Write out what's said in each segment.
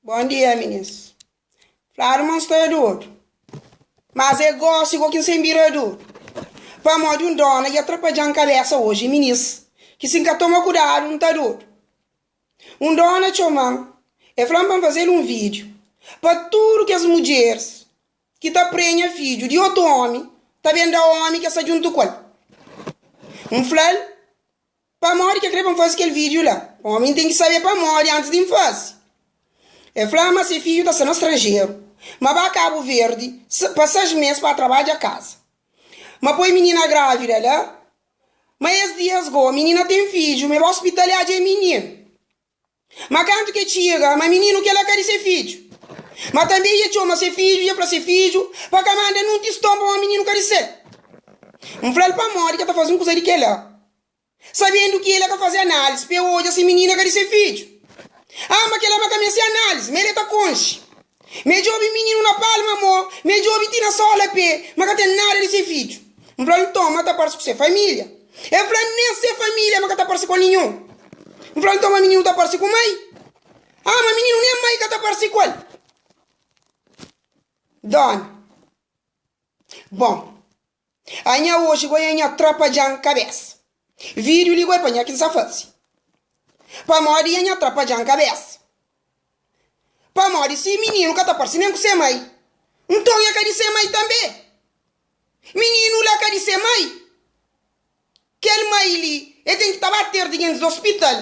Bon dia minis. Fladu ma N sta dodu. Mas é gosi go ki N sen bira dodu. Pamodi un dona dja trapadja-m kabesa oji minis, ki si N ka toma kudadu N ta dodu. Un dona txoma-m, e fla-m pa N faze-l un vídiu pa tudu kes mudjeris ki ta prenha fidju di otu omi ta ben da omi ki es sta djuntu ku el. N fla-l Pamodi ki el kre pa N faze kel vídiu la? Ómi, N ten ki sabe pamodi antis di N faze. El fla ma se fidju ta sta na stranjeru, ma ba Kabu Verdi pa sais mês pa trabadja kaza. Ma poi minina grávida la. Ma es dias go, minina ten fidju, ma el ba ospital i adja e mininu. Ma kantu ke txiga, ma mininu kela ka di se fidju. Ma tanbe e txoma se fidju i e fla se fidju pa ka manda nun tiston pamodi mininu ka di sel. N fla-l pamodi ke ta faze un kuza di kela, sabendu ki el ka faze analis pa e odja si mininu ka di se fidju. Ah, ma kela ma ka meste analis, ma el e ta konxe. Ma e djobe mininu na palma mo, ma e djobe ti na sola pe, ma ka ten nada di se fidju. N fla-l, nton, ma ta parse ku se familia? E fla, nen se familia ma ka ta parse ku ninhun. N fla-l, nton, ma mininu ta parse ku mai? Ah, ma mininu nen mai ka ta parse ku el. Dona, Bon, anha oji goi anha trapadja-m kabesa. Vídiu li goi pa nha ki N sa faze. Pamodi anha trapadja-m kabesa. Pamodi si mininu ka ta parse nen ku se mai, nton e ka di se mai tanbe. Mininu la ka di se mai. Kel mai li e ten ki ta ba ter di gentis di ospital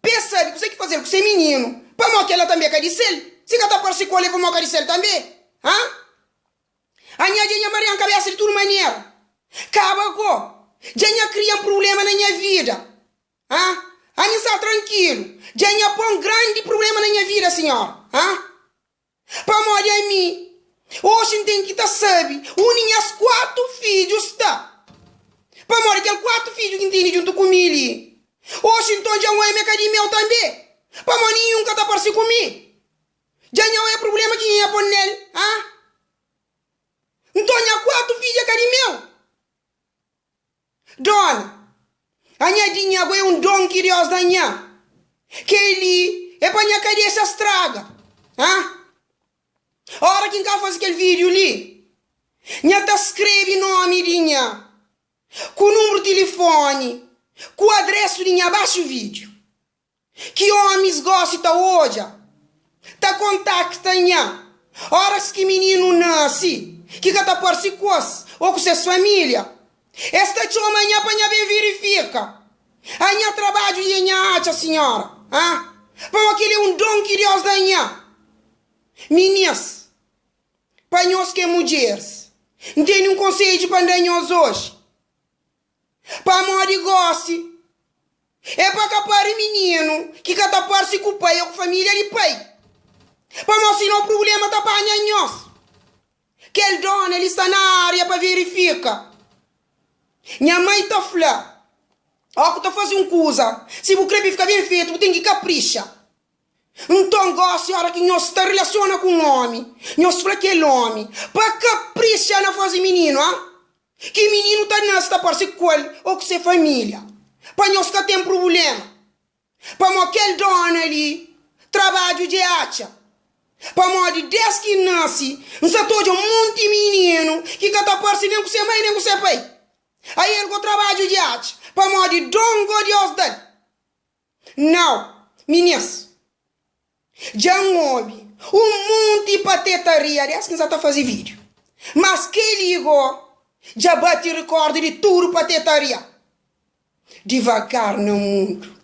pa e sabe kuzê ki faze-l ku se mininu. Pamodi kel la tanbe ka di sel. Si ka ta parse ku el e pamodi ka di sel tanbe. Ha? Anha dja nha maria-m kabesa di tudu manera. Kaba go, dja nha kria-m prubléma na nha vida. Ha? Ami N sta trankilu. Dja nha pô-m grandi prubléma na nha vida, sinhora. Ha? Pamodi ami, oxi N ten ki ta sabe undi nhas kuatu fidju sta. Pamodi kel kuatu fidju ki N tene djuntu ku mi li, oxi nton dja N oia ma é ka di meu tanbe. Pamodi ninhun ka ta parse ku mi. Dja nha oia prubléma ki nha pô-m nel. Ha? Nton nha kuatu fidju é ka di meu. Dona, A nha di nha go é un don ki Deus da nha. Kel-li é pa nha ka dexa straga. Ha? Ora ki N ka faze kel vídiu li, nha ta skrebe nómi di nha, ku nunbru tilifóni, ku adrésu di nha baxu vídiu. Ki omis gosi ta odja, ta kontakta nha oras ki mininu nasi ki ka ta parsi ku es o ku ses familia. Es ta txoma nha pa nha ben verifika. A nha trabadju i nha atxa, sinhora. A Pamodi kel é un don ki Deus da nha. Minis, pa nhos ki é mudjeris, N tene un konsedju pa N da nhos oji. Pamodi gósi é pa ka pari mininu ki ka ta parse ku pai ô ku família di pai, pamodi sinon prubléma ta panha nhos. Kel dóna li sta na ária pa verifika. Nha mai ta fla, Ó ku ta faze un kuza, si bu krê pa el fika ben fetu, bu ten ki kaprixa. Nton, gósi, óra ki nhos ta relasiona ku un ómi, nhos fla kel ómi pa kaprixa na faze mininu, a Ki mininu ta nase ta parse ku el ô ku se família, pa nhos ka ten prubléma. Pamodi kel dóna li trabadju dja e atxa. Pamodi dés ki N nase, N sa ta odja monti mininu ki ka ta parse nen ku se mai nen ku se pai. Ai el go trabadju dja e atxa, pamodi don go Deus da-l. Nau, minis. Dja N obi un munti patetaria des ki N sa ta faze vídiu. Mas kel-li go dja bati rikórdi di tudu patetaria. Divagar na mundu.